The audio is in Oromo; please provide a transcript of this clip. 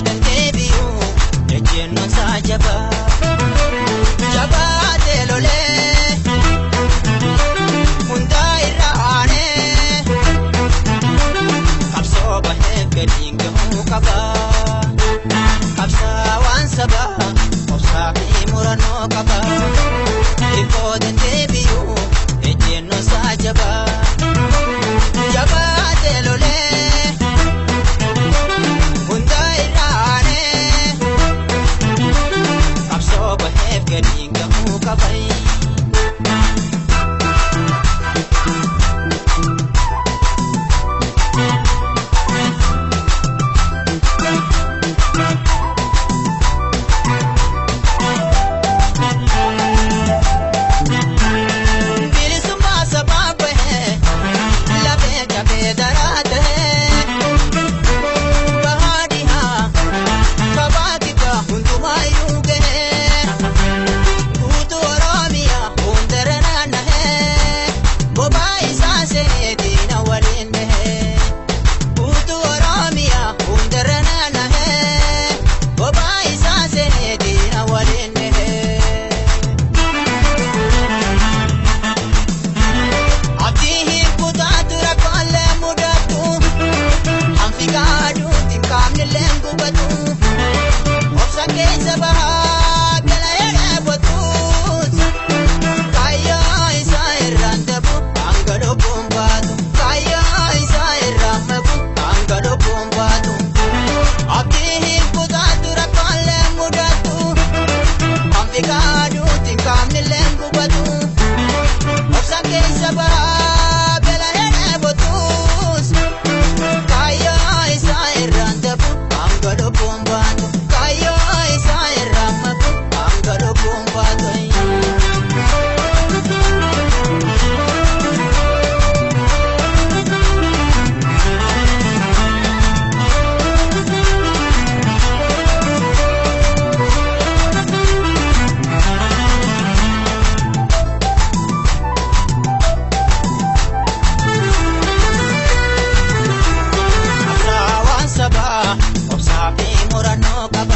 Booda deebi'u ejjennoon isaa jabaa. Jabaatee lolee hundaa irra aanee qabsoo bahee gadiin gahuu qaba. Qabsaawaan sabaa obsaa fi murannoo qaba. Booda deebi'u ejjennoon isaa jabaa. Jabaatee lolee hundaa irra aanee qabsoo baheef gadiin gahuu qaba. Bilisummaa sabaa bahee lafee jabee daraa tahee bahaa dhihaa kabaa kibbaa hundumaayyuu gahee guutuu Oromiyaa hundara naannahee bobaa isaa seenee diina waliin dhahee guutuu Oromiyaa hundara naannahee bobaa isaa seenee diina waliin dhahee. Abdii hin kutaatu rakkoolee mudatu hanfi kaaduutti hin qaamnillee gubatu obsa keessa bahaa gala dheebotus kaayyoo isaa irraan dabu hanga lubbuun baatu kaayyoo isaa irraan mabu hanga lubbuun baatu. Abdii hin kutaatu rakkoolee mudatu hanfi kaaduutti hin qaamnillee gubatu. Obsa keessa bahaa beela dheebotus kaayyoo isaa irraan dabu hanga lubbuun baatu kaayyoo isaa irraan mabu hanga lubbuun baatu. Qabsaawaan sabaa obsaa fi murannoo qaba.